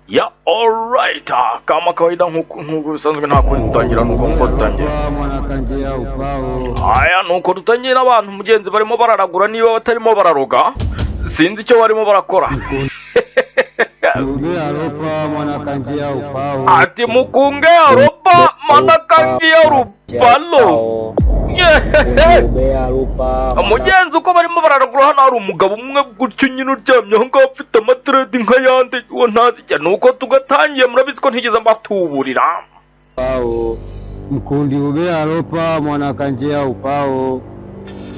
Yeah, alright. Kama kawaida, nk'uko bisanzwe, nta kundi dutangira nuko nkuko dutangira. Mwanakanjia upao. Aya, nuko dutangira. Abantu mugenzi barimo bararagura, niba batarimo bararoga sinzi icyo barimo barakora. Ube aropa mwanakanjia upao. Ati mukunge aropa manakangiya rupalo. Mugenzi, uko barimo bararagura hano, hari umugabo umwe gutyo nyine uryamye aho ngaho ufite amadreads nk'ayandi, uwo ntazi cyane. Nuko tugatangiye, murabizi ko ntigeze mbatuburira. Upao. Mkundi ube aropa mwanakanjia upao.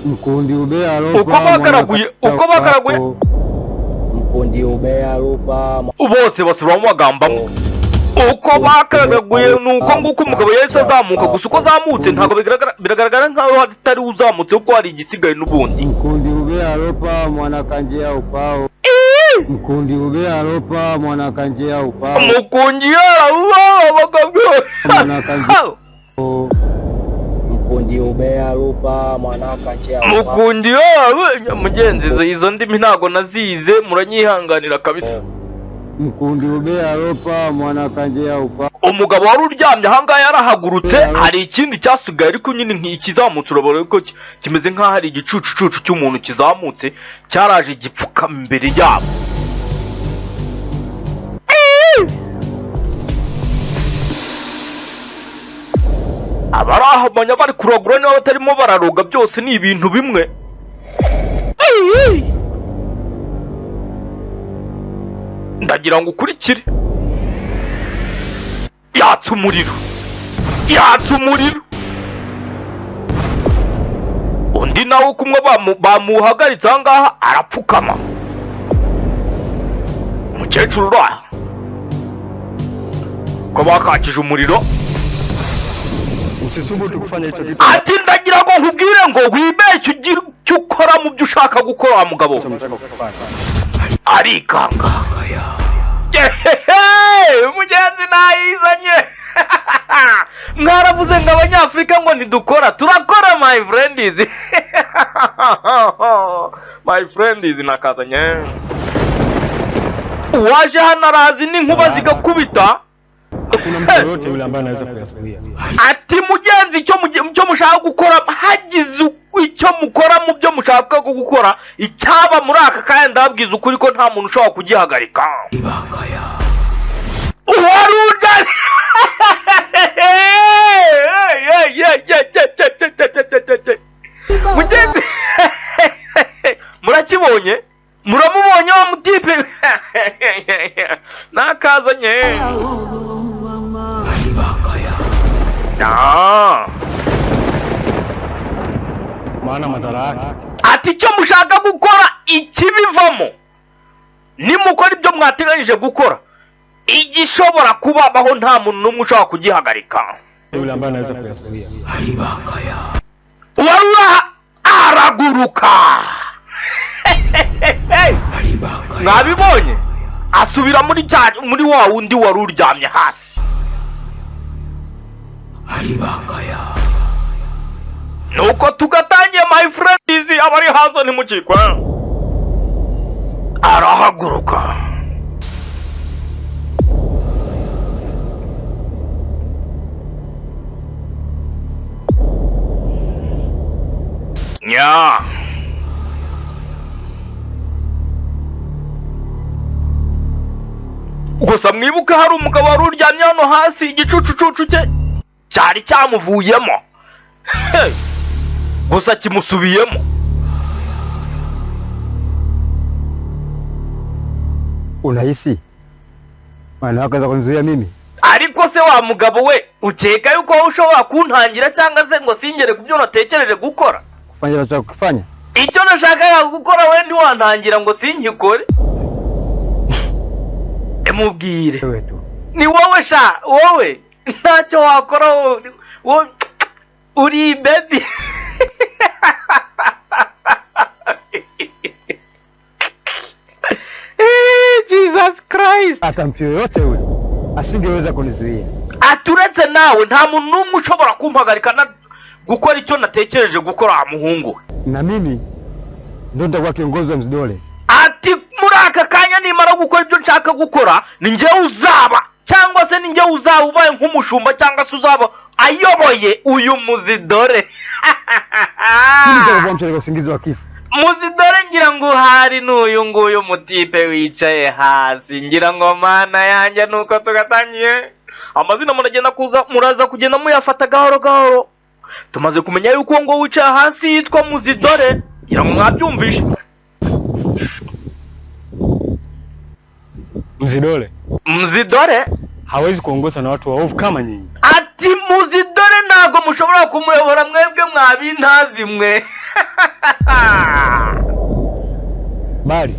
Mkundi ube aropa. Uko bakaraguye, uko bakaraguye. Mkundi ube aropa. Bose basubiramo amagambo amwe. Uko bakaragaguye ni uko nguko umugabo yahise azamuka. Gusa uko azamutse ntabwo bigaragara, biragaragara nkaho atari uzamutse kuko hari igisigaye n'ubundi. Mkundi ube aropa mwanakanjia upao. Mkundi ube aropa mwanakanjia upao. Mukungi yarabuba bakabwira. Mwanakanjia. Mkundi ube aropa mwanakanjia. Mukungi yarabu mugenzi, izo ndimi ntabwo nazize, muranyihanganira kabisa. Mkundi ube aropa mwanakanjia upao. Umugabo wari uryamye ahangaha yarahagurutse. Hari ikindi cyasigaye ariko nyine nk'ikizamutse, urabona ko kimeze nk'aho hari igicucucucu cy'umuntu kizamutse, cyaraje gipfukama imbere yabo. Abari ahamanya bari kuragura, niba batarimo bararoga, byose ni ibintu bimwe. Ndagira ngo ukurikire. Yatsa umuriro, yatsa umuriro. Undi nawe kumwe bamuhagaritse aha ngaha arapfukama. Umukecuru uri aha ko bakakije umuriro. Usisubutu kufanya hicho kitu Ati ndagira ngo nkubwire ngo wibeshye ugire icyo ukora mu byo ushaka gukora, wa mugabo we. ambacho unataka kufanya. Arikanga. Yehehe, mugenzi nayizanye. Mwaravuze ngo Abanyafurika ngo ntidukora, turakora my friends, my friends. Nakazanye uwaje hano arazi n'inkuba zigakubita. Hakuna mtu yoyote yule ambaye anaweza kuyazuia. Ati mugenzi, icyo mushaka gukora, hagize icyo mukora mu byo mushaka gukora, icyaba muri aka kanya, ndababwiza ukuri ko nta muntu ushobora kugihagarika. Uwari urya mugenzi, murakibonye, muramubonye wa mutipe nakazanye. Ah. Maana madhara yake Ati icyo mushaka gukora, ikibivamo nimukora ibyo mwateganyije gukora, igishobora kubabaho nta muntu n'umwe ushobora kugihagarika. yule ambaye anaweza kuyazuia. Uwari uraha araguruka, mwabibonye, asubira muri wa wundi wari uryamye hasi. Nuko tugatangiye, my friends. Abari hanze ntimukikwe. Arahaguruka. Nya gusa mwibuke hari umugabo wari uryamye hano hasi, igicucucucu cye cyari cyamuvuyemo. Hey! Gusa kimusubiyemo. Unahisi maana yako kunizuia mimi? Ariko se wa mugabo we, ukeka yuko wowe ushobora kuntangira cyangwa se ngo singere ku byo natekereje gukora? Kufanya unachotaka kufanya? Icyo nashakaga gukora, we ntiwantangira ngo sinkikore? Emubwire. Wewe tu. Ni wowe sha, wowe ntacyo wakora, wowe wowe uri baby. Jesus Christ. Hata mtu yoyote yule asingeweza kunizuia. Aturetse nawe, nta muntu n'umwe ushobora kumpagarika na gukora icyo natekereje gukora, wa muhungu we. Na mimi ndo nitakuwa kiongozi wa Mzidole. Ati muri aka kanya Kanya nimara gukora ibyo nshaka gukora, ni njyewe uzaba, cyangwa se ni njyewe uzaba ubaye nk'umushumba, cyangwa se uzaba ayoboye uyu Muzidore. Mimi nitakuamsha katika usingizi wa kifo. Muzidore ngira ngo uhari n'uyu nguyu mutipe wicaye hasi. Ngira ngo mana yanjye, nuko tugatangiye. Amazina muragenda kuza, muraza kugenda muyafata gahoro gahoro. Tumaze kumenya yuko uwo ngo wicaye hasi yitwa Muzidore, ngira ngo mwabyumvishe. Mzidole Muzidore hawezi kuongozwa na watu waovu kama nyinyi. Ati Muzidore ntabwo mushobora kumuyobora mwebwe mwabintazi mwe. Bali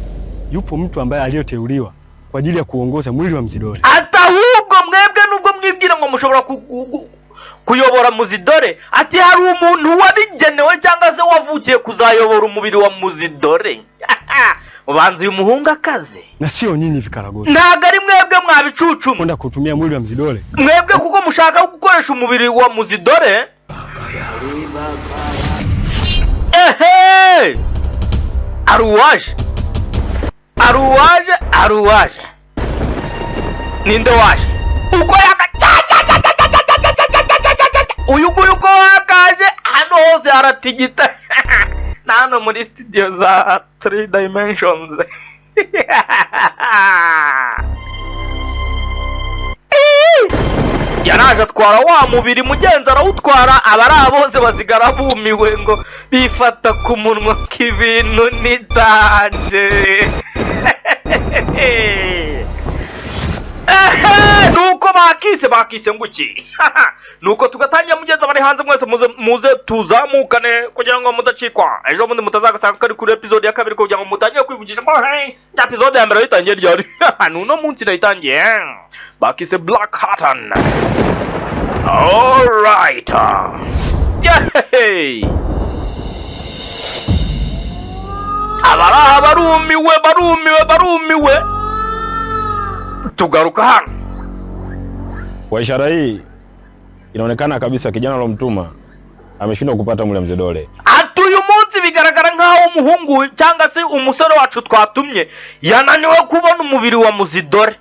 yupo mtu ambaye aliyoteuliwa kwa ajili ya kuongoza mwili wa Mzidole. Ati ahubwo mwebwe nubwo mwibwira ngo mushobora kuyobora Muzidore, ati hari umuntu wabigenewe cyangwa se wavukiye kuzayobora umubiri wa Muzidore. Ubanza uyu muhungu akaze. Na sio nyinyi vikaragosi. Ntabwo ari mwebwe mwabicucumwe. Kwenda kutumia mwili wa Mzidole Mwebwe kuko mushaka gukoresha umubiri wa Muzidore. Ehe, ari uwaje, ari uwaje, ari uwaje. Ninde waje? Uko yaka uyu nguyu, uko wakaje hano hose haratigita, na hano muri studio za Three Dimensions. Yaraje atwara wa mubiri mugenzi, arawutwara. Abari aho bose basigara bumiwe, ngo bifata ku munwa k'ibintu nitanje. Ehe, nuko bakise nguki, nuko tugatangira. Mugenzi, abari hanze mwese muze, muze tuzamukane kugira ngo mudacikwa ejo bundi mutazagasanga kari kuri episode ya kabiri, kugira ngo mutangire kwivugisha ngo hey, ya episode ya mbere yitangiye ryari? Nuno munsi nayitangiye. Bakise Black Hatton. Alright, yeah. Abari aha barumiwe, barumiwe, barumiwe. Tugaruka hano. Kwa ishara hii inaonekana kabisa kijana alomtuma ameshindwa kupata mwili wa Mzee. Ati uyu munsi bigaragara nk'aho umuhungu cyangwa se umusore wacu twatumye yananiwe kubona umubiri wa Muzidore.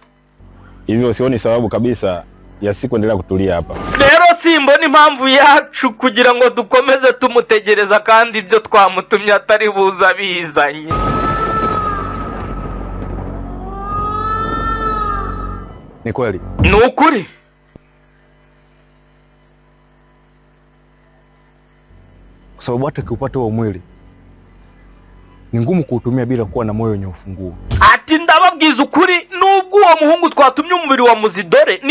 Hivyo sioni sababu kabisa ya si kuendelea kutulia hapa. Rero simbona impamvu yacu kugira ngo dukomeze tumutegereza, kandi ibyo twamutumye atari buza bizanye. Ni kweli. Ni ukuri. Kwa sababu hata ukiupata huo mwili ni ngumu kuutumia bila kuwa na moyo wenye ufunguo. Ati ndababwiza ukuri, nubwo uwo muhungu twatumye umubiri wa Muzidore,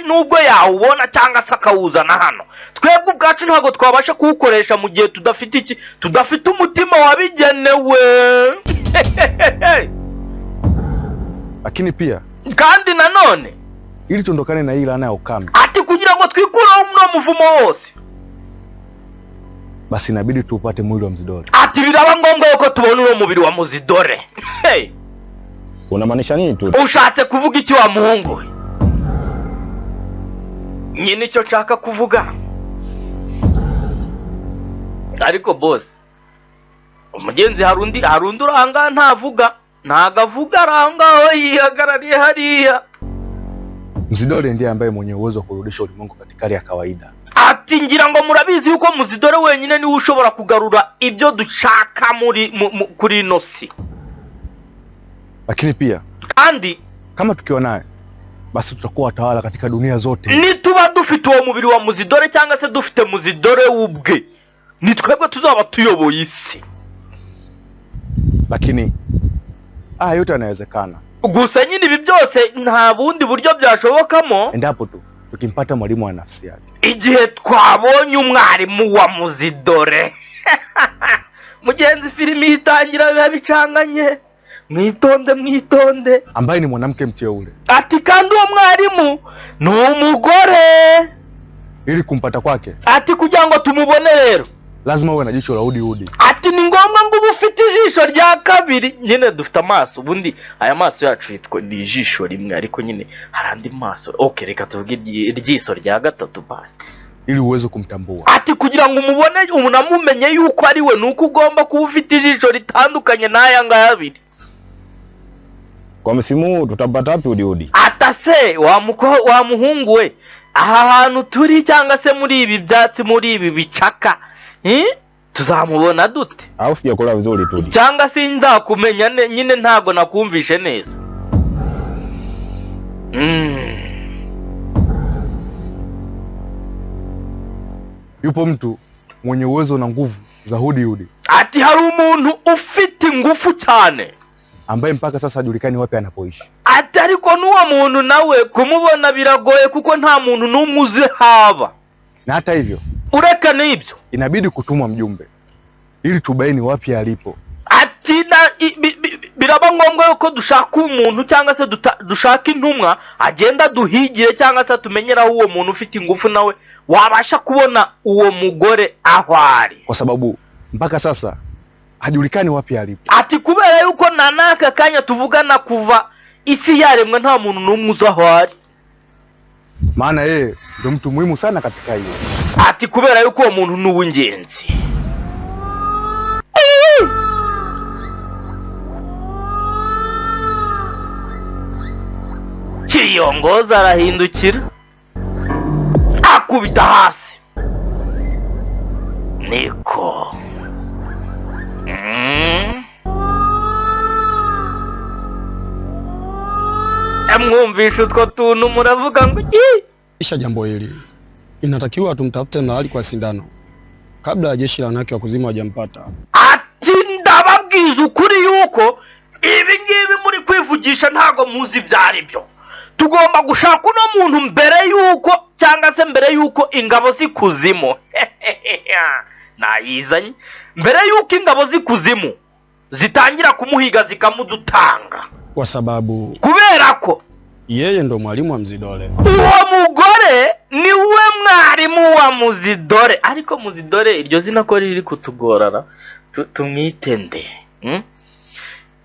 nubwo yawubona cyangwa se akawuzana hano, twebwe ubwacu ntabwo twabasha kuwukoresha mu gihe tudafite iki? Tudafite umutima wabigenewe. Lakini pia Kandi nanone ili tuondokane na hii laana ya ukame, ati kugira ngo twikureho uno muvumo wose, basi inabidi tuupate mwili wa Mzidole. Ati biraba ngombwa yuko tubona uwo mubiri wa Muzidore. Hey, Unamaanisha nini tu? Ushatse kuvuga iki wa muhungu we? Nyine icyo nshaka kuvuga, ariko boss, umugenzi, hari undi uranga ntavuga, ntago avuga, aranga aho yihagarariye hariya. Mzidole ndiye ambaye mwenye uwezo wa kurudisha ulimwengu katika hali ya kawaida. Ati ngira ngo murabizi yuko Muzidore wenyine niwe ushobora kugarura ibyo dushaka muri kuri ino si. Lakini pia Kandi kama tukiwa naye, basi tutakuwa watawala katika dunia zote. Nituba dufite uwo mubiri wa Muzidore, cyangwa se dufite Muzidore ubwe, ni twebwe tuzaba tuyoboye isi. Lakini haya yote yanawezekana Gusa nyine ibi byose nta bundi buryo byashobokamo endapo tu tukimpata mwalimu wa nafsi yake. igihe twabonye umwarimu wa Muzidore. Mugenzi, filimi itangira biba bicanganye. Mwitonde, mwitonde. Ambaye ni mwanamke mteule. Ati kandi uwo mwarimu ni umugore. Ili kumpata kwake Ati kugira ngo tumubone rero, lazima uwe na jicho la udi udi. ati ni ngombwa ngo ube ufite ijisho rya kabiri. Nyine dufite amaso, ubundi aya maso yacu yitwa ni ijisho rimwe, ariko nyine hari andi maso. Ok, reka tuvuge iryiso rya gatatu basi. Ili uweze kumtambua. Ati kugira ngo umubone, unamumenye yuko ari we, ni uko ugomba kuba ufite ijisho ritandukanye n'aya ngaya abiri. Kwa msimu huu tutampata wapi Udi Udi? Atase wa wa muhungu we, aha hantu turi cyangwa se muri ibi byatsi, muri ibi bicaka, eh? Tuzamubona dute? Au sijakuelewa vizuri, Tudi? Cyangwa se nzakumenya nyine ntabwo nakumvishe neza. Yupo mtu mwenye uwezo na nguvu za Hudi Hudi Ati hari umuntu ufite ingufu cyane ambaye mpaka sasa hajulikani wapi anapoishi. Ati ariko n'uwo muntu nawe kumubona biragoye kuko nta muntu n'umwe uzi haba. Na hata hivyo Ureka n'ibyo, inabidi kutumwa mjumbe ili tubaini wapi alipo. Ati biraba ngombwa yuko dushaka umuntu cyangwa se dushaka intumwa agenda duhigire cyangwa se tumenyere aho uwo muntu ufite ingufu nawe wabasha kubona uwo mugore aho ari. Kwa sababu mpaka sasa hajulikani wapi alipo. Ati kubera yuko na n'aka kanya tuvugana, kuva isi yaremwa, nta muntu n'umwe uzi aho ari. Maana yeye ndo mtu muhimu sana katika hiyo. Ati kubera yuko uwo muntu ni uw'ingenzi. Kiyongoza arahindukira akubita hasi niko. Mwumvishe utwo tuntu muravuga ngo iki? Isha jambo hili, inatakiwa tumtafute mlawali kwa sindano kabla ya jeshi la wanawake wa kuzimu hawajampata. Ati ndababwiza ukuri yuko ibi ngibi muri kwivugisha ntabwo muzi ibyo ari byo. Tugomba gushaka uno muntu mbere yuko cyangwa se mbere yuko ingabo z'ikuzimu nayizanye, mbere yuko ingabo z'ikuzimu zitangira kumuhiga zikamudutanga. Kwa sababu Kubera ko yeye ndo mwalimu wa Mzidole. Uwo mugore ni we mwarimu wa Muzidore. Ariko Muzidore iryo zina ko riri kutugorara, tumwite nde? Hmm?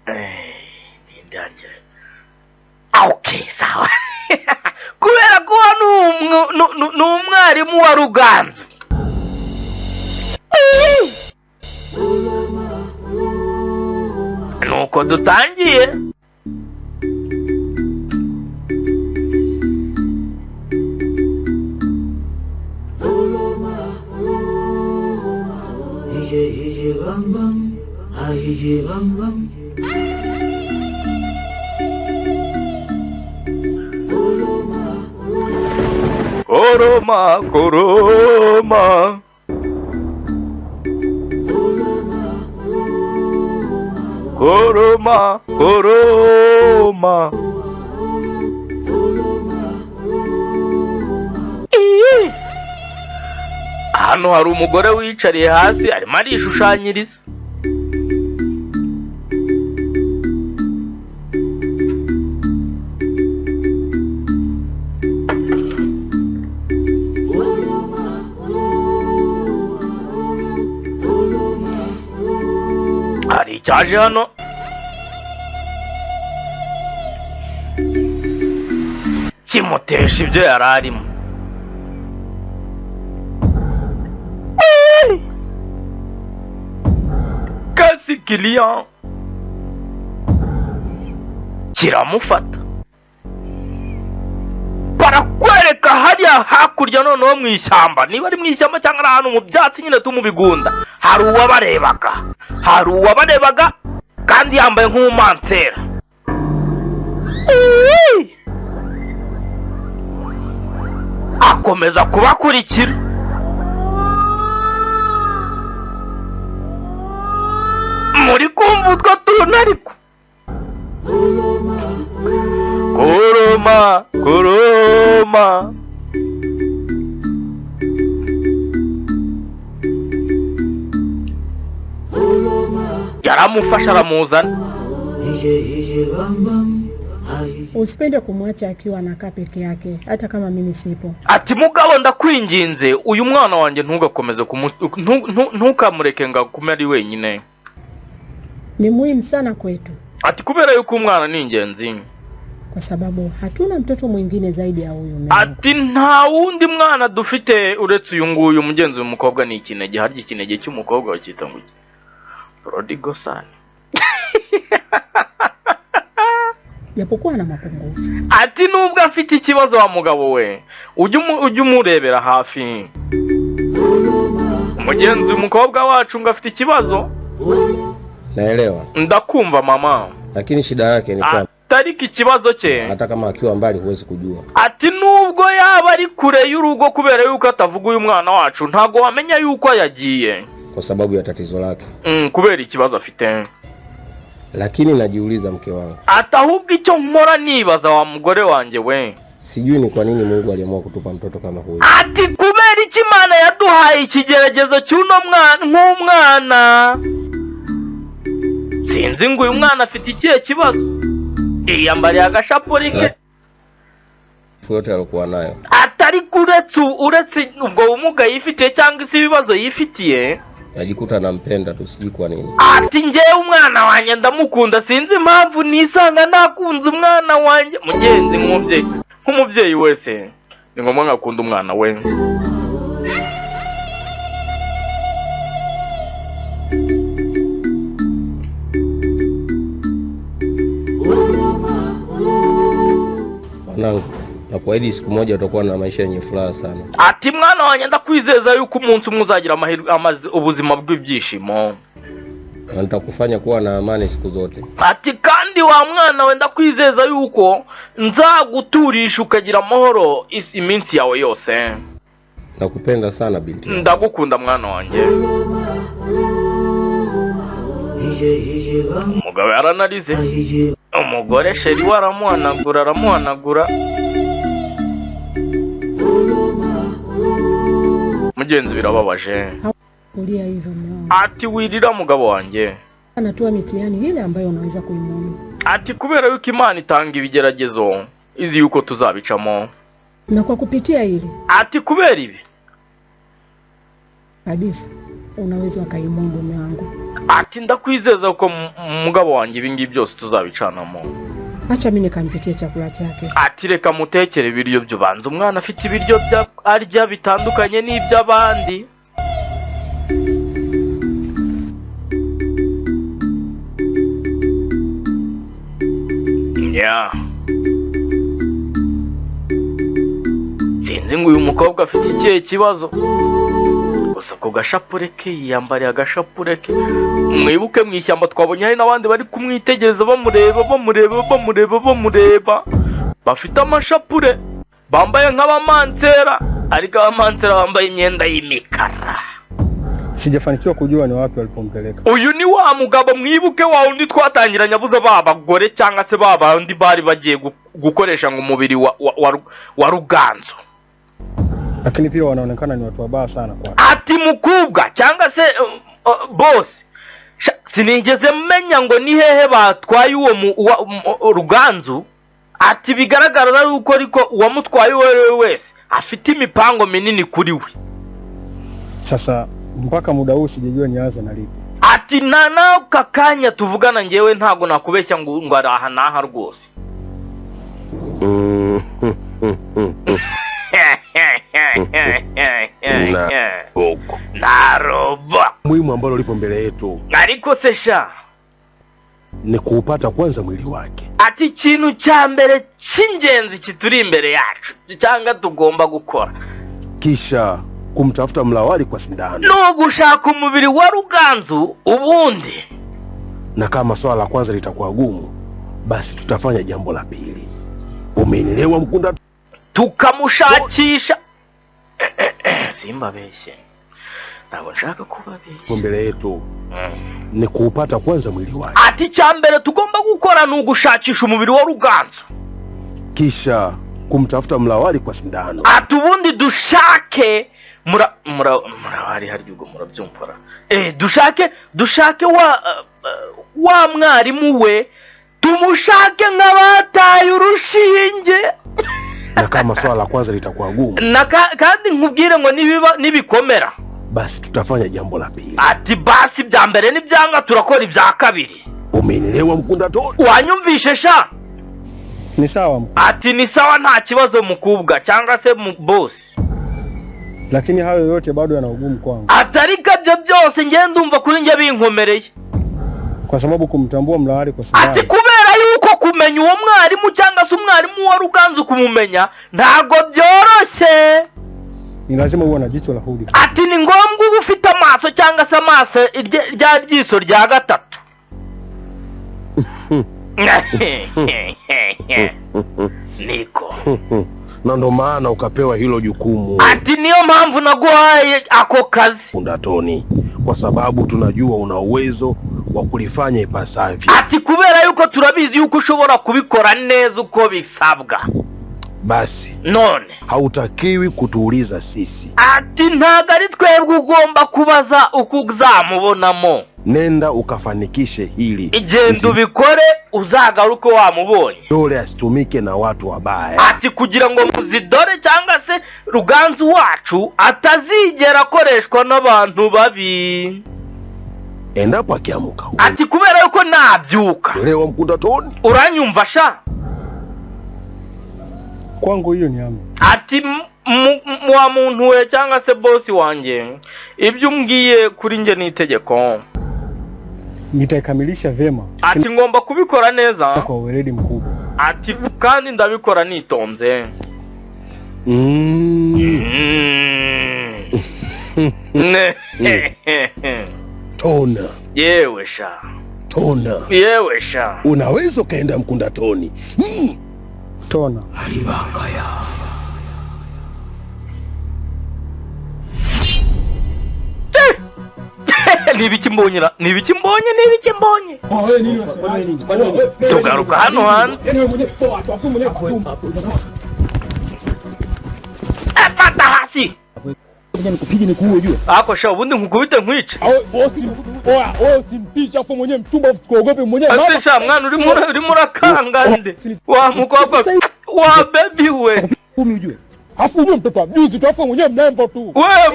Ninde harya? Ah, okay, sawa. Kubera ko uwo ni umwarimu wa Ruganzu. Nuko dutangiye. Koroma, koroma. Koroma, koroma. Iyi. Hano hari umugore wicariye hasi arimo arishushanyiriza. Hari icyaje hano kimutesha ibyo yari arimo. Kasi kiliya kiramufata, barakwereka hariya hakurya noneho mu ishyamba, niba ari mu ishyamba cyangwa ari ahantu mu byatsi nyine tu mu bigunda, hari uwabarebaga, hari uwabarebaga kandi yambaye nk'umumansera. Iiii! Akomeza kubakurikira. Muri kumva utwo tuntu ariko? Kuruma, kuruma. Yaramufashe aramuzana. Usipende kumwacha akiwa anakaa peke yake, hata kama mimi sipo. Ati mugabo, ndakwinginze, uyu mwana wanjye ntugakomeze ntukamureke ngo agume ari wenyine. Ni muhimu sana kwetu, Ati kubera yuko umwana ni ingenzi, kwa sababu hatuna mtoto mwingine zaidi ya huyu mume wangu. Ati nta wundi mwana dufite uretse uyu nguyu. Mugenzi, uyu mukobwa ni ikinege. Harya ikinege cy'umukobwa bacyita ngo iki? Prodigal son. japokuwa ana mapungufu. Ati nubwo afite ikibazo wa mugabo we, ujye umurebera hafi. Mugenzi, umukobwa wacu ngo afite ikibazo. Naelewa, Ndakumva mama. lakini shida yake ni kwamba Atariko ikibazo cye, hata kama akiwa mbali huwezi kujua. ati nubwo yaba ari kure y'urugo, kubera yuko atavuga uyu mwana wacu, ntabwo wamenya yuko yagiye kwa sababu ya tatizo lake. Kubera ikibazo afite. Lakini najiuliza mke wangu, Ati ahubwo icyo mpora nibaza wa mugore wanjye we, sijui ni kwa nini Mungu aliamua kutupa mtoto kama huyu. ati kubera iki Imana yaduhaye ikigeragezo cy'uno mwana nk'umwana? Sinzi ngo uyu mwana afite ikihe kibazo, yiyambariye agashapuri ke. Yote aliokuwa nayo. Atari uretse ubwo bumuga yifitiye cyangwa se ibibazo yifitiye, Najikuta nampenda tu, sijui kwa nini. ati njyewe umwana wanjye ndamukunda, sinzi impamvu nisanga nakunze umwana wanjye. Mugenzi, nk'umubyeyi wese ni ngombwa ngo akunde umwana we. Mwanangu, nakuahidi siku moja utakuwa na maisha yenye furaha sana. Ati mwana wanjye, ndakwizeza yuko umunsi umwe uzagira amahirwe, ubuzima bw'ibyishimo, na nitakufanya kuwa na amani siku zote. Ati kandi wa mwana we, ndakwizeza yuko nzaguturisha ukagira amahoro iminsi yawe yose. Nakupenda sana binti yangu. Ndagukunda mwana wanjye. Umugabo yaranarize, umugore chéri we aramuhanagura, aramuhanagura. Mugenzi, birababaje. Kulia hivyo mume wangu. Ati wirira mugabo wanjye. Anatoa mitihani ile ambayo unaweza kuimudu. Ati kubera yuko Imana itanga ibigeragezo izi yuko tuzabicamo. Na kwa kupitia hili Ati kubera ibi kabisa unaweza ukaimudu mume wangu. Ati ndakwizeza ko mugabo wanjye ibi ngibi byose tuzabicanamo. Acha mimi nikampikie chakula chake. Ati reka mutekere ibiryo byo, banza umwana afite ibiryo bya arya bitandukanye n'iby'abandi. Ya, sinzi ngo uyu mukobwa afite ikihe kibazo. Gusa ku gashapure ke, yiyambariye agashapure ke. Mwibuke mu ishyamba twabonye hari n'abandi bari kumwitegereza, bamureba, bamureba, bamureba, bamureba, bafite amashapure, bambaye nk'abamansera, ariko abamansera bambaye imyenda y'imikara. Sijafanikiwa kujua ni wapi walipompeleka. Uyu ni wa mugabo, mwibuke wa wundi twatangiranye abuze ba bagore cyangwa se ba bandi bari bagiye gukoresha ngo umubiri wa Ruganzu. Lakini pia wanaonekana ni watu wabaya sana kwa Ati mukubwa cyangwa se boss, sinigeze menya ngo ni hehe batwaye uwo Ruganzu. Ati bigaragara yuko ariko uwamutwaye uwo ari we wese afite imipango minini kuri we. Sasa mpaka muda huu sijajua nianze na lipi. Ati na n'aka kanya tuvugana ngewe ntabwo nakubeshya ngo ari aha n'aha rwose. Na huko Naroba. Muhimu ambalo lipo mbele yetu Ariko se sha, ni kuupata kwanza mwili wake. ati ikintu cya mbere cy'ingenzi kituri imbere yacu cyangwa tugomba gukora kisha kumtafuta mlawali kwa sindano, ni ugushaka umubiri wa Ruganzu ubundi. Na kama swala la kwanza litakuwa gumu, basi tutafanya jambo la pili. Umenielewa Mkunda? Tukamushakisha. Simbabeshye, ntabwo nshaka kubabeshya. Mbele yetu ni kuupata kwanza mwili wake, Ati icya mbere tugomba gukora ni ugushakisha umubiri wa Ruganzu, kisha kumtafuta mlawali kwa sindano. Ati ubundi dushake mura mura murabari harya, ubwo murabyumva, dushake wa mwarimu we, tumushake nk'abataye urushinge. Na kama swala la kwanza litakuwa gumu, Na kandi nkubwire ngo nibiba nibikomera, basi tutafanya jambo la pili. Ati basi bya mbere nibyanga turakora ibya kabiri. Umenielewa Mkunda Toni? Wanyumvishe sha? Ni sawa mkuu, Ati ni sawa, nta kibazo mukubwa cyangwa se mu boss. lakini hayo yote bado yana ugumu kwangu, Atariko ibyo byose njye ndumva kuri njye binkomereye, kwa sababu kumtambua mlawali kwa ati sindano kubera yuko kumenya uwo mwana Umwarimu cyangwa se umwarimu wa Ruganzu kumumenya ntabwo byoroshye. Ni lazima uwe na jicho la hudi. Ati ni ngombwa uba ufite amaso cyangwa se amaso rya ryiso rya gatatu. Niko Na ndo maana ukapewa hilo jukumu, Ati niyo mpamvu naguhaye ako kazi. Mkundatoni, kwa sababu tunajua una uwezo wa kulifanya ipasavyo. Ati kubera yuko turabizi yuko ushobora kubikora neza uko bisabwa. Basi None hautakiwi kutuuliza sisi, ati ntabwo ari twebwe ugomba kubaza uko uzamubonamo. Nenda ukafanikishe hili, Igenda ubikore, uzagaruke wamubonye. Dole asitumike na watu wabaya. Ati kugira ngo Muzidore cyangwa se Ruganzu wacu atazigera akoreshwa n'abantu babi. Endapo akiamuka Ati kubera yuko nabyuka elewa, Mkundatoni. Uranyumva sha? Kwangu hiyo ni amri. Ati wa muntu we cyangwa se bosi wanjye, ibyo umbwiye kuri njye ni itegeko. Nitaikamilisha vyema Ati ngomba kubikora neza kwa uweledi mkubwa. Ati kandi ndabikora nitonze. Ne. Tona. Yewe sha. Tona. Yewe sha. Unaweza ukaenda Mkundatoni. Tona. Ni ibiki mbonye ra? Ni ibiki mbonye? Ni ibiki mbonye? Tugaruka hano hanze. Fata hasi. Ako sha, ubundi nkukubite nkwice. Ase sha mwana, urimo urakanga nde? Wa mukobwa wa baby we. We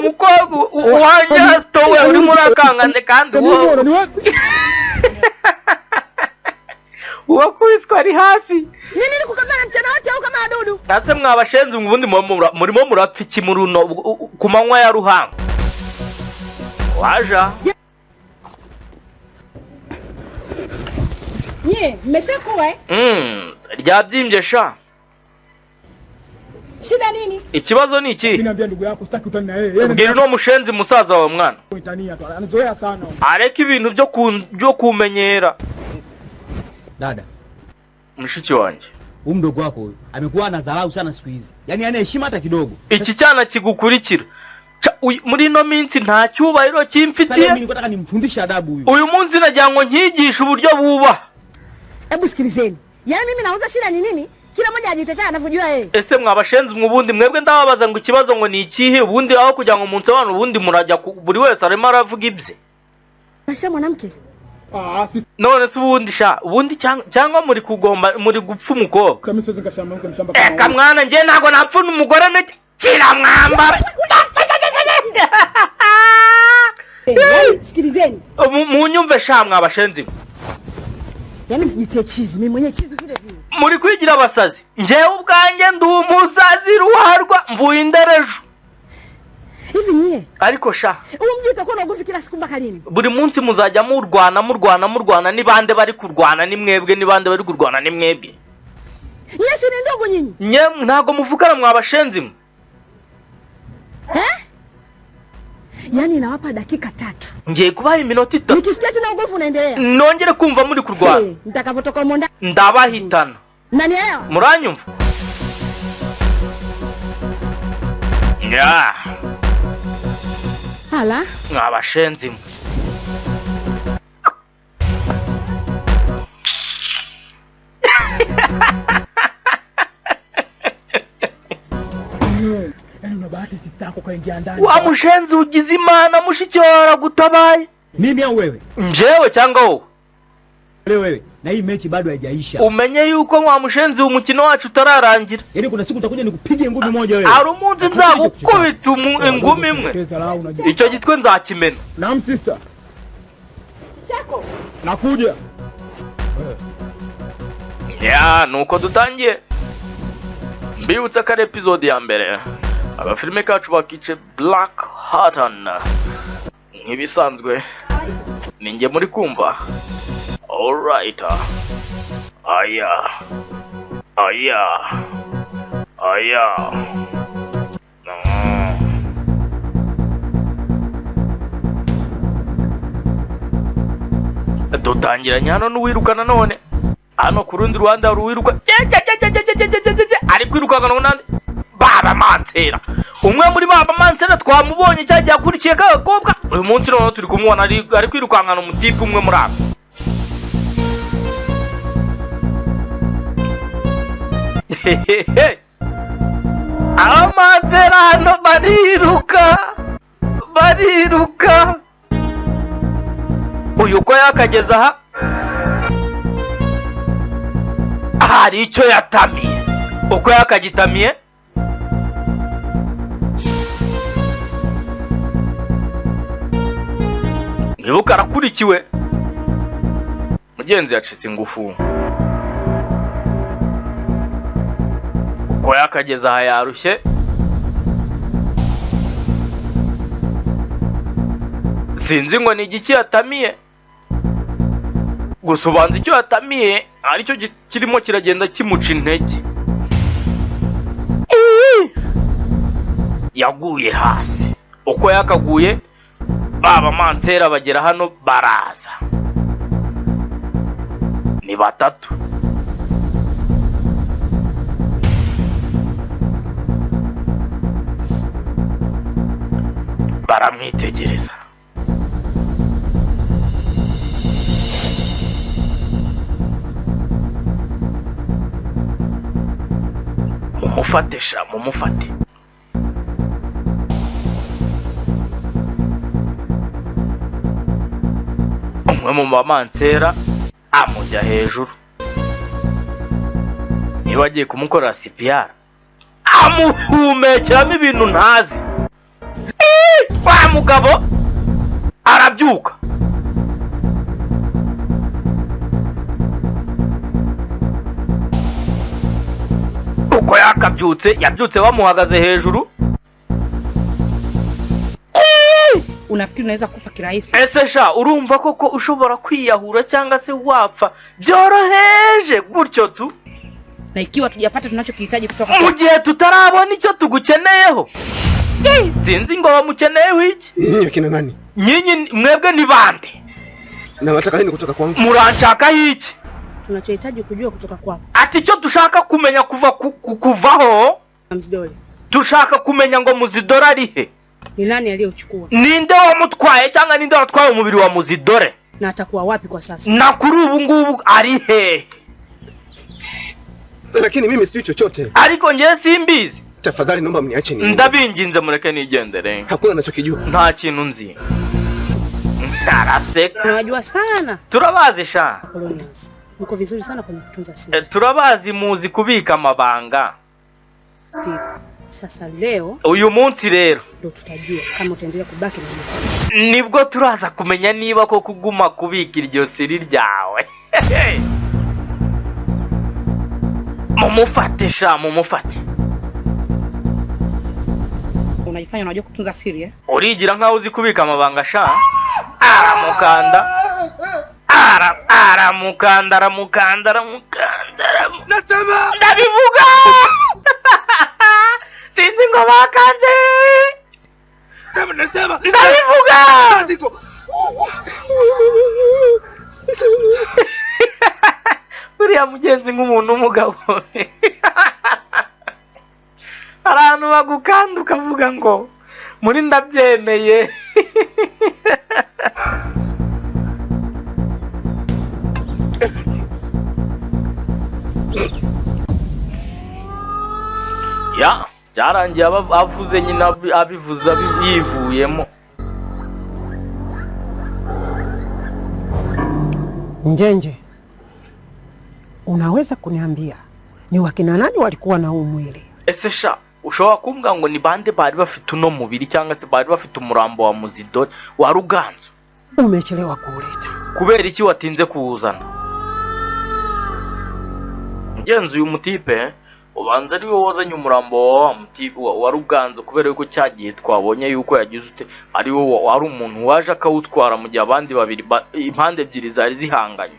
mukobwa wa nyasto we, urimo urakanga nde kandi wowe? Uwakubiswe ari hasi. Nini kukabana mchana wote au kama wadudu? Ase mwabashenzi, ubundi murimo murapfa iki muri uno ku manywa ya ruhango? Waja. Nyie mmeshakuwa eh? Ryabyimbye sha. Shida nini? Ikibazo ni iki? Bwira uno mushenzi musaza wawe mwana. Areke ibintu byo kumenyera. Dada, Mushiki wanjye. huyu mdogo wako huyu amekuwa anadharau sana siku hizi, yaani hana heshima hata kidogo. Iki cyana kigukurikira. Muri ino minsi nta cyubahiro Sasa leo kimfitiye. mimi nilikuwa nataka nimfundishe adabu huyu. Uyu munsi nagira ngo nkigishe uburyo bubaha. Hebu sikilizeni. Yaani mimi nauza shida ni nini? Kila mmoja ajitetea anavyojua yeye. Ese mwabashenzi mwe, ubundi mwebwe ndababaza ngo ikibazo ngo ni ikihe? Ubundi aho kugira ngo munsobanure, ubundi murajya buri wese arimo aravuga ibye. Asha mwanamke. None se ubundi sha, ubundi cyangwa muri kugomba muri gupfa umukobwa? Eka mwana, njye ntabwo napfa umugore ne kira mwambara. Yaani sikilizeni. Munyumve sha mwabashenzi mwe. Yaani msijitie chizi, mimi mwenyewe chizi vile vile. Muri kwigira abasazi. Njyewe ubwanjye ndi umusazi ruharwa, mvuye inderejo. Hivi nyie, Ariko sha, huu mji utakuwa na ugomvi kila siku mpaka lini? Buri munsi muzajya murwana murwana murwana. Ni bande bari kurwana? Ni mwebwe. Ni bande bari kurwana? Ni mwebwe. Nyie si ni ndugu nyinyi? Nye ntabwo muvugana mwabashenzi mwe. Eh? Yaani nawapa dakika 3. Ngiye kubaha iminota 3. Nikisikia tena ugomvi unaendelea. Nongere kumva muri kurwana. Hey, nitakavotoka humo ndani. Ndabahitana. Nanielewa? Muranyumva? Ya. Hala. Mwabashenzi mwe. Wa mushenzi, ugize imana mushiki wawe aragutabaye. Mimi au wewe? Njyewe cyangwa wowe? Wewe wewe. Na hii mechi bado haijaisha. Umenye yuko wa mushenzi umukino wacu utararangira. Yaani kuna siku utakuja nikupige ngumi moja wewe. Hari umunsi nzagukubita ingumi imwe. Icyo gitwe nzakimena. Naam sister. Chako. Nakuja. Ya, nuko dutangiye. Mbibutsa ko ari episode ya mbere. Abafilime kacu bakice Black Hatton. Nk'ibisanzwe ninjye muri kumva. Alright. Aya. Aya aya. Dutangiranye hano n'uwiruka nanone. Hano ku rundi ruhande hari uwiruka. Je, ari kwirukanka n'undi baba mansera. Umwe muri baba mansera twamubonye cya gihe akurikiye ka gakobwa. Uyu munsi noneho turi kumubona ari kwirukankana umutipe umwe muri abo. Hehehe. Abamansera hano bariruka, bariruka. Uyu uko yakageza aha hari icyo yatamiye, uko yakagitamiye mwibuka arakurikiwe. Mugenzi yacitse ingufu, uko yakageza aha yarushye. Sinzi ngo ni igiki yatamiye, gusa ubanza icyo yatamiye aricyo kirimo kiragenda kimuca intege. Ii! Yaguye hasi, uko yakaguye baba mansera bagera hano baraza, ni batatu. Baramwitegereza. Mumufate sha, mumufate. Umwe mu bamansera amujya hejuru, niba agiye kumukorera CPR amuhumekeramo ibintu ntazi. Ii! Wa mugabo arabyuka. Uko yakabyutse, yabyutse bamuhagaze hejuru. Unafikiri unaweza kufa kirahisi? Ese sha, urumva koko ushobora kwiyahura cyangwa se wapfa byoroheje gutyo tu, Na ikiwa tujapata tunachokihitaji kutoka mu gihe tutarabona icyo tugukeneyeho? Ii, sinzi ngo bamukeneyeho iki. Nyinyi kina nani? Nyinyi mwebwe ni bande? Na wataka nini kutoka kwangu? Muranshakaho iki? tunachohitaji kujua kutoka kwako Ati icyo dushaka kumenya kuva kuvaho, Mzidole, dushaka kumenya ngo Muzidore ari he, ni nani aliyeuchukua ninde wamutwaye cyangwa ninde watwaye umubiri wa Muzidore, na atakuwa wapi kwa sasa? na kuri ubu ngubu ari hehe? Lakini mimi sijui chochote. Ariko njye simbizi. Tafadhali naomba mniache niende. Ndabinginze mureke nigendere, Hakuna nachokijua. nta kintu nzi. Araseka. Tunawajua sana Turabazi sha. Colonials, mko vizuri sana kwenye kutunza siri. Turabazi, muzi kubika amabanga. Sasa leo Uyu munsi rero ndo tutajua kama utaendelea kubaki na hiyo siri. nibwo turaza kumenya niba ko kuguma kubika iryo siri ryawe. Mumufate sha, mumufate. Unajifanya unajua kutunza siri eh? Urigira nkaho uzi kubika amabanga sha. Aramukanda, aramukanda, aramukanda, aramukanda, ndabivuga. Sinzi ngo bakanze. Ndabivuga. Uriya mugenzi nk'umuntu w'umugabo, hari ahantu bagukanda ukavuga ngo muri ndabyemeye. Ya byarangiye avuze nyine abivuze yivuyemo. Njenje, unaweza kuniambia ni wakina nani walikuwa na huu mwili? Ese sha, ushobora kumbwira ngo ni bande bari bafite uno mubiri cyangwa se bari bafite umurambo wa Muzidore wa Ruganzu? Umechelewa kuuleta. Kubera iki watinze kuwuzana? Mugenzi, uyu mutipe ubanza ari we wazanye umurambo wa wa mutipe wa Ruganzu, kubera yuko cya gihe twabonye yuko yagize ute, ari we wari umuntu waje akawutwara mu gihe abandi babiri impande ebyiri zari zihanganye.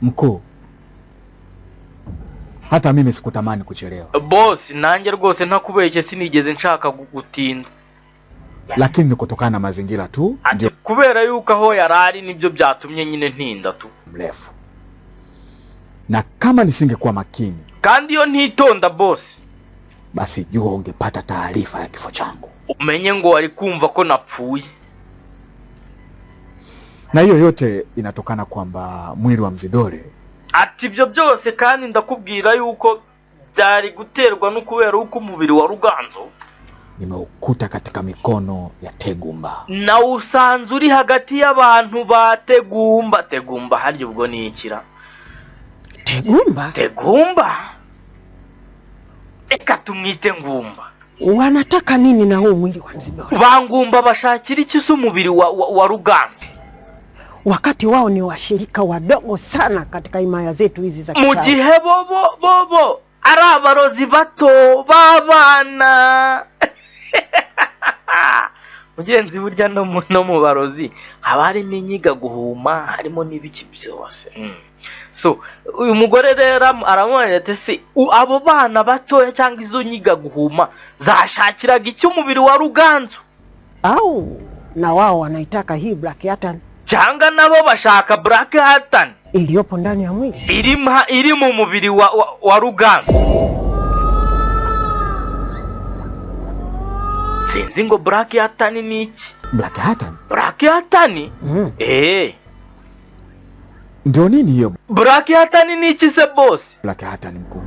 Mkuu, Hata mimi sikutamani kuchelewa, Boss, nanjye rwose ntakubeshye sinigeze nshaka gutinda. Lakini ni kutokana na mazingira tu Ati ndio kubera yuko aho yari ari nibyo byatumye nyine ntinda tu. Mrefu, na kama nisingekuwa makini, Kandi iyo ntitonda, boss, basi jua ungepata taarifa ya kifo changu, umenye ngo wari kumva ko napfuye. Na hiyo yote inatokana kwamba mwili wa Mzidole Ati ibyo byose kandi ndakubwira yuko byari guterwa no kubera uko umubiri wa Ruganzu nimeukuta katika mikono ya Tegumba. Nawusanze uri hagati y'abantu ba Tegumba. Tegumba harya ubwo ni ikira? Tegumba? Tegumba, reka tumwite Ngumba. Wanataka nini na huu mwili wa Mzidole? Ba Ngumba bashakira iki se umubiri wa Ruganzu? Wakati wao ni washirika wadogo sana katika himaya zetu hizi za Mu kichawi. gihe bobo ari abarozi bato b'abana. Mugenzi, burya no mu barozi haba harimo inyiga guhuma, harimo n'ibiki byose. So uyu mugore rero aramubwira ati: "Se abo bana batoya cyangwa izo nyiga guhuma zashakiraga icyo umubiri wa Ruganzu?" Au na wao wanaitaka hii Black Hatan Cyangwa nabo bashaka Black Hatan iliyopo ndani ya mwili? Iri mu mubiri wa Ruganzu? Sinzi ngo Black Hatan ni iki. Black Hatan? Black Hatan. Ndio nini hiyo? Black Hatan ni iki se, boss? Black Hatan, mkuu?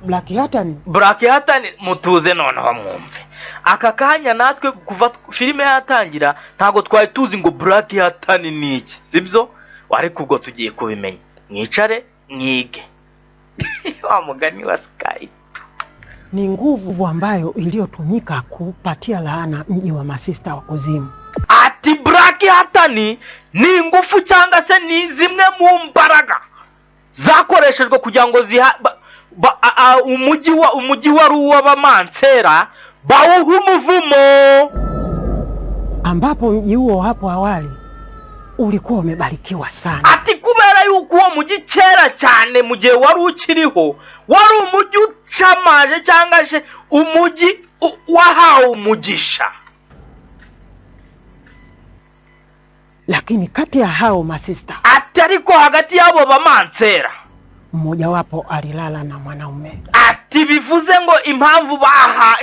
Black Hatan. Black Hatan, mutuze noneho mwumve. Aka kanya natwe kuva filime yatangira ntabwo twari tuzi ngo Black Hatan ni iki, sibyo? Ariko ubwo tugiye kubimenya. Mwicare mwige wa mugani wa Sky. Ni nguvu ambayo iliyotumika kupatia laana mji wa masista wa kuzimu. Ati Black Hatan ni ingufu cyangwa se ni zimwe mu mbaraga zakoreshejwe kugira ngo ziha ba, ba, a, a, umujyi wari uw'abamansera bawuha umuvumo. Ambapo mji huo hapo awali ulikuwa umebarikiwa sana. Ati kubera yuko uwo mujyi kera cyane mu gihe wari ukiriho wari umujyi ucamaje cyangwa se umujyi wahawe umugisha. Lakini kati ya hao masista, Ati ariko hagati y'abo bamansera, mmojawapo alilala na mwanaume. Ati bivuze ngo impamvu baha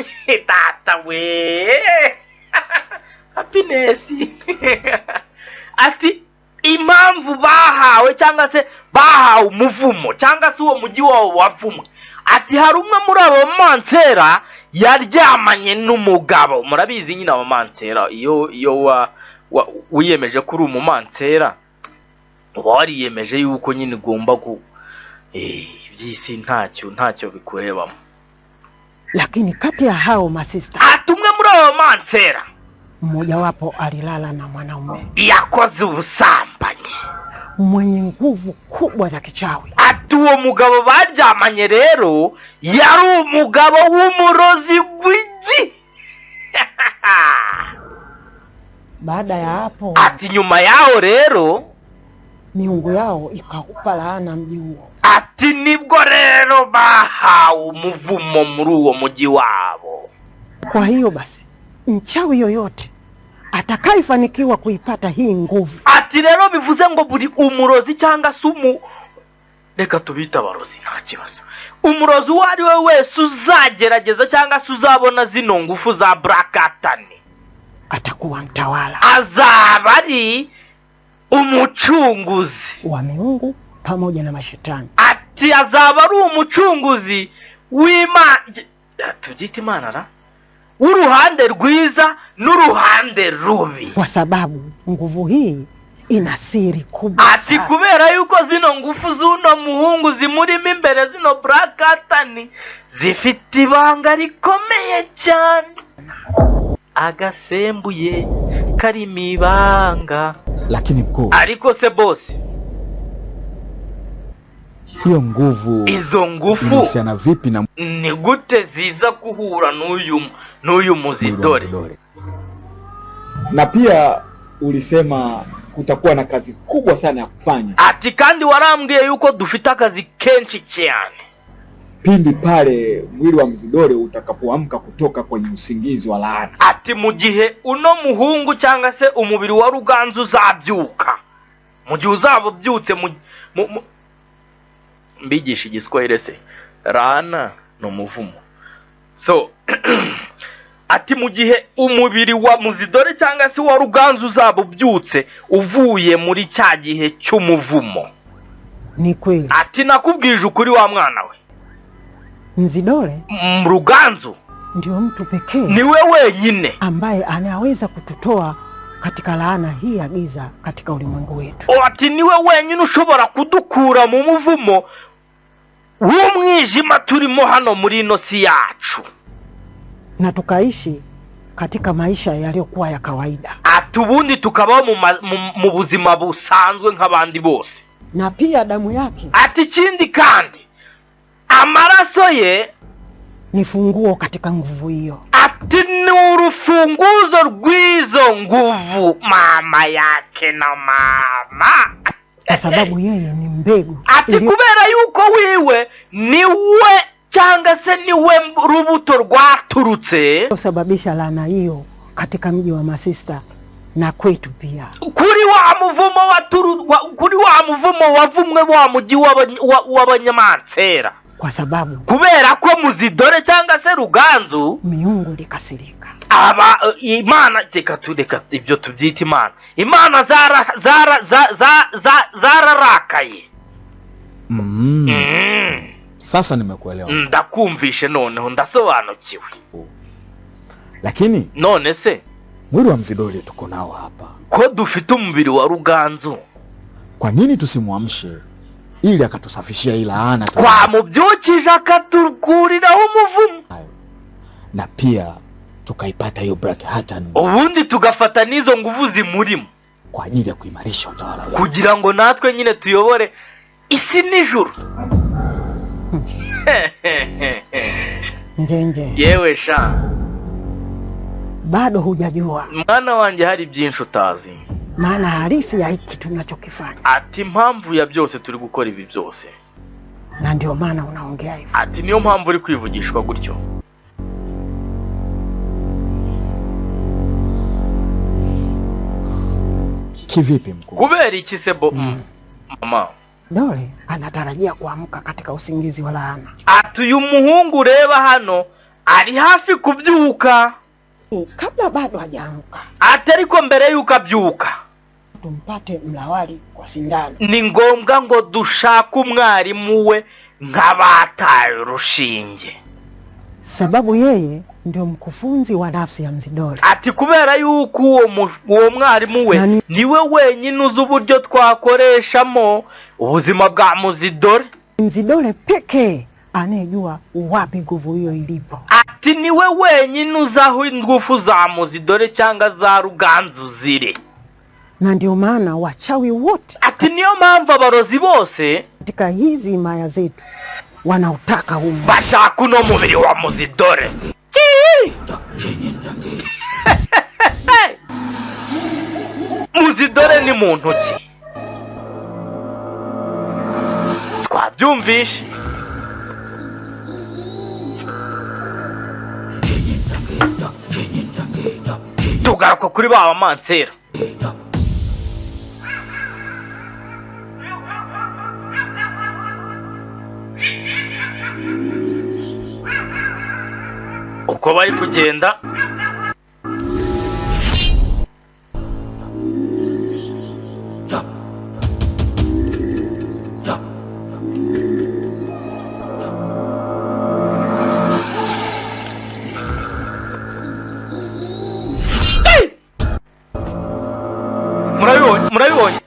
data we happiness, ati impamvu bahawe cyangwa se bahawe umuvumo cyangwa se uwo mujyi wawo wavumwe, ati hari umwe muri abo bamansera yaryamanye n'umugabo. Murabizi nyine abamansera, iyo wiyemeje ko uri umumansera uba wariyemeje yuko nyine ugomba ku iby'isi ntacyo bikurebamo. Lakini kati ya hao masista, Ati umwe muri abo bamansera mmojawapo alilala na mwanaume yakoze ubusambanyi mwenye nguvu kubwa za kichawi. Ati uwo mugabo baryamanye rero yari umugabo w'umurozi gwigi. Baada ya hapo, Ati nyuma yaho rero, miungu yao ikaupa laana mji huo. Ati nibwo rero bahawe umuvumo muri uwo mujyi wabo. Kwa hiyo basi, mchawi yoyote atakayefanikiwa kuipata hii nguvu Ati rero bivuze ngo buri umurozi cyangwa se reka tubite abarozi nta kibazo, umurozi uwo ari we wese uzagerageza cyangwa se uzabona zino ngufu za Black Hatan atakuwa mtawala azaba ari umucunguzi wa miungu pamoja na mashetani. Ati azaba ari umucunguzi w'Imana, tubyite Imana ra, w'uruhande rwiza n'uruhande rubi. Kwa sababu nguvu hii ina siri kubwa Ati sana. kubera yuko zino ngufu z'uno muhungu zimurimo imbere, zino Black Hatan zifite ibanga rikomeye cyane, agasembuye karimo ibanga. Lakini mkuu, Ariko se boss, hiyo nguvu izo ngufu inahusiana vipi na ni gute ziza guhura n'uyu mwili wa Muzidore? Mzidore? Na pia ulisema kutakuwa na kazi kubwa sana ya kufanya Ati kandi warambwiye yuko dufite akazi kenshi cyane pindi pale mwili wa Mzidore utakapoamka kutoka kwenye usingizi wa laana. Ati mu gihe uno muhungu cyangwa se umubiri wa Ruganzu uzabyuka, mu gihe uzaba ubyutse mbigisha igiswahili se, rana ni umuvumo. So ati mu gihe umubiri wa Muzidore cyangwa se wa Ruganzu uzaba ubyutse uvuye muri cya gihe cy'umuvumo. Ni kweli. Ati nakubwije ukuri wa mwana we. Mzidole Ruganzu ndio mtu pekee niwe wenyine ambaye anaweza kututoa katika laana hii ya giza katika ulimwengu wetu. Ati niwe wenyine ushobora kudukura mu muvumo w'umwijima turimo hano muri ino si yacu, na tukaishi katika maisha yaliyokuwa ya kawaida. Ati ubundi tukabaho mu buzima busanzwe nk'abandi bose. Na pia damu yake Ati ikindi kandi amaraso ye ni funguo katika nguvu hiyo. Ati ni urufunguzo rw'izo nguvu, mama yake na mama, kwa sababu yeye ni mbegu Ati kubera yuko wiwe niwe cyangwa se niwe rubuto rwaturutse iliyosababisha laana hiyo katika mji wa Masista na kwetu pia. Kuri wa muvumo kuri wa muvumo wavumwe wa mujyi w'abanyamansera, kwa sababu kubera ko Muzidore cyangwa se Ruganzu miungu ilikasirika. Aba Imana, reka tureka ibyo tubyita Imana, Imana zara zara za za za zararakaye. Sasa nimekuelewa. Ndakumvishe noneho ndasobanukiwe. Lakini none se mwili wa Mzidole tuko nao hapa. Ko dufite umubiri wa Ruganzu, Kwa nini tusimwamshe ili akatusafishia hii laana twamubyukije akatukuriraho umuvumo, na pia tukaipata hiyo Black Hattan ubundi tugafata n'izo nguvu zimurimo kwa ajili ya kuimarisha utawala wetu. Kugira ngo natwe nyine tuyobore isi n'ijuru. Njenje, Yewe sha, bado hujajua mwana wanjye, hari byinshi utazi, maana halisi ya hiki tunachokifanya, Ati impamvu ya byose turi gukora ibi byose, na ndio maana unaongea hivyo. Ati niyo mpamvu uri kwivugishwa gutyo. Kivipi mkuu? Kubera iki se bo mama? Dole anatarajia kuamka katika usingizi wa laana. Ati uyu muhungu ureba hano ari hafi kubyuka. Kabla bado hajaamka, Ati ariko mbere y'uko abyuka, tumpate mlawali kwa sindano. Ni ngombwa ngo dushake umwarimu we nk'abataye urushinge. Sababu yeye ndio mkufunzi wa nafsi ya Mzidole. Ati kubera yuko uwo mwarimu we niwe wenyine uzi uburyo twakoreshamo ubuzima bwa Muzidore. Mzidole pekee anayejua wapi nguvu hiyo ilipo. Ati niwe wenyine uzi aho ingufu za Muzidore cyangwa za Ruganzu ziri. Na ndio maana wachawi wote Ati niyo mpamvu abarozi bose katika hizi himaya zetu wanautaka huu bashaka uno mubiri wa Muzidore. Muzidore ni muntu ki? Twabyumvishe. Tugaruka kuri ba bamansera. Uko bari kugenda Hey! Murabibonye, murabibonye.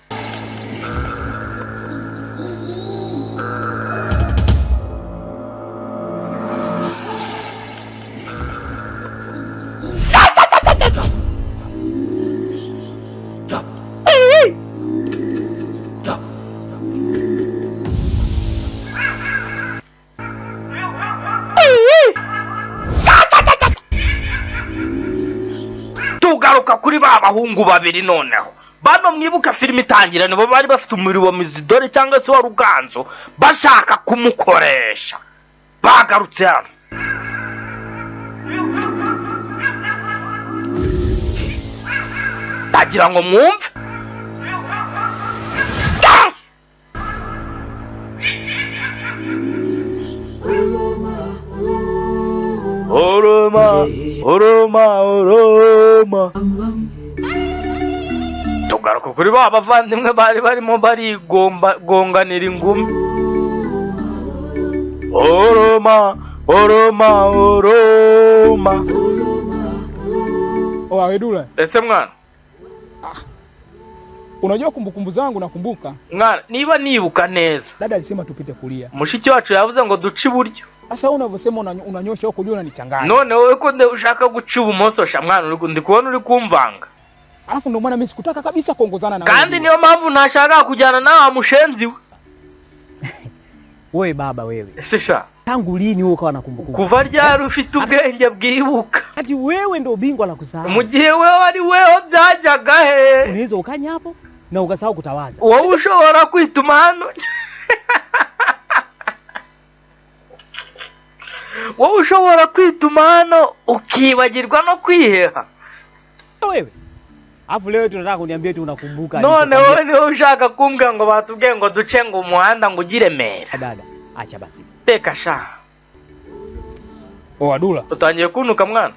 Tugaruka kuri ba bahungu babiri noneho. Bano mwibuka filime itangira, nibo bari bafite umuriro wa Mizidore cyangwa se wa Ruganzo, bashaka kumukoresha. Bagarutse hano, ndagira ngo mwumve. Oroma, oroma, oroma. Tugaruka kuri ba bavandimwe bari barimo barigomba gonganira ingumi. Oroma, oroma, oroma. Oa Dula, Ese mwana, unajua kumbukumbu zangu nakumbuka. Mwana, niba nibuka neza, Dada alisema tupite kulia. Mushiki wacu yavuze ngo duce iburyo. Sasa wewe unavyosema unanyosha huko juu unanichanganya. None wowe ko nde ushaka guca ibumoso sha mwana, ndi kubona uri kumvanga. Alafu ndio maana mimi sikutaka kabisa kuongozana na wewe. Kandi niyo mpamvu ntashaka kujyana nawe wa mushenzi we. Wewe baba wewe. Ese sha, Tangu lini wewe ukawa na kumbukumbu? Kuva ryari ufite ubwenge bwibuka? Ati wewe ndio bingwa la kusahau. Mu gihe wewe ari weho byajyaga he? Unaweza ukanya hapo na ukasahau kutawaza. Wowe ushobora kwituma hano, wowe ushobora kwituma hano ukibagirwa no kwiheha. Wewe. Alafu leo tunataka kuniambia eti unakumbuka. None wowe niwe ushaka kumbwira ngo batubwiye ngo duce ngo umuhanda ngo ugire Remera. Dada, acha basi. Teka sha. Oa Dula. Utangiye kuntuka mwana.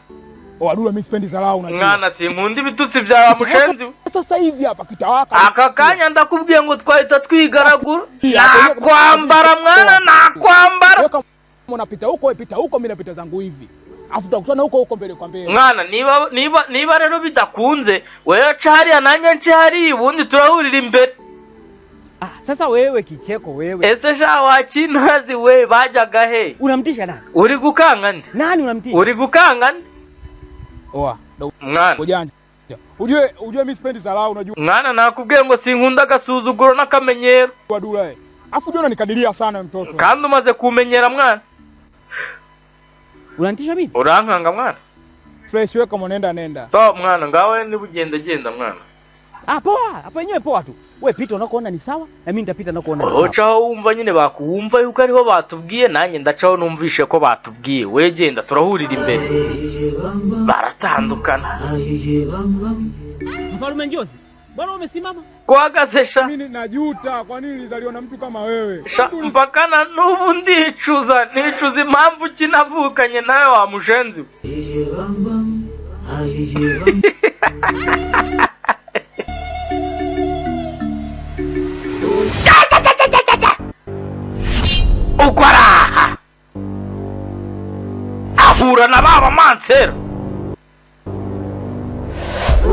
Oa Dula, mimi sipendi dharau unajua. Mwana, sinkunda ibitutsi byawe mushenzi we. Sasa hivi hapa kitawaka. Aka kanya ndakubwiye ngo twahita twigaragura, nakwambara mwana, nakwambara. Wewe kama unapita huko, wewe pita huko, mimi napita zangu hivi. Alafu tutakutana huko huko mbele kwa mbele. Mwana, niba rero bidakunze, wewe ca hariya nanjye nce hariya, ubundi turahurira imbere. Ah, sasa wewe kicheko wewe. Ese sha wakintazi we, bajyaga he? Unamtisha nani? Uri gukanga nde? Nani unamtisha? Uri gukanga nde? Oa, ndo Mwana, ujanja. Ujue mimi sipendi dharau unajua. Mwana, nakubwiye ngo sinkunda agasuzuguro n'akamenyero. Dula eh. Alafu ujue unanikadiria sana mtoto. Kandi umaze kumenyera mwana. Unanitisha mimi? Urankanga mwana. Fresh, wewe kama unaenda nenda. Sawa mwana, ngawe niba ugenda genda mwana. Ah, poa. Hapo yenyewe poa tu. Wewe pita unakoona ni sawa na mimi nitapita nakoona ni sawa. Ucaho wumva nyine bakuwumva yuko ariho batubwiye, nanjye ndacaho numvishe ko batubwiye. We genda, turahurira imbere. Baratandukana. Mfalme Njozi, mbona umesimama? Kuhagaze sha? Mimi najuta kwa nini nilizaliwa na mtu kama wewe. Sha, mpaka na n'ubu ndicuza, nicuza impamvu kinavukanye nawe wa mushenzi we. Uko araha ahura na ba bamansera,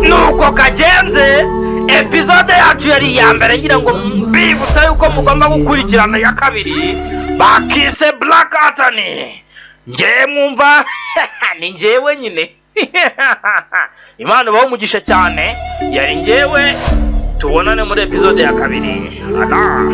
nuko kagenze. Episode yacu yari iya mbere, ngira ngo mbibutsa yuko mugomba gukurikirana iya kabiri bakise Black Atani. Ngewe mwumva ni ngewe nyine. Imana ibahe umugisha cyane. Yari ngewe, tubonane muri episode ya kabiri. Ada.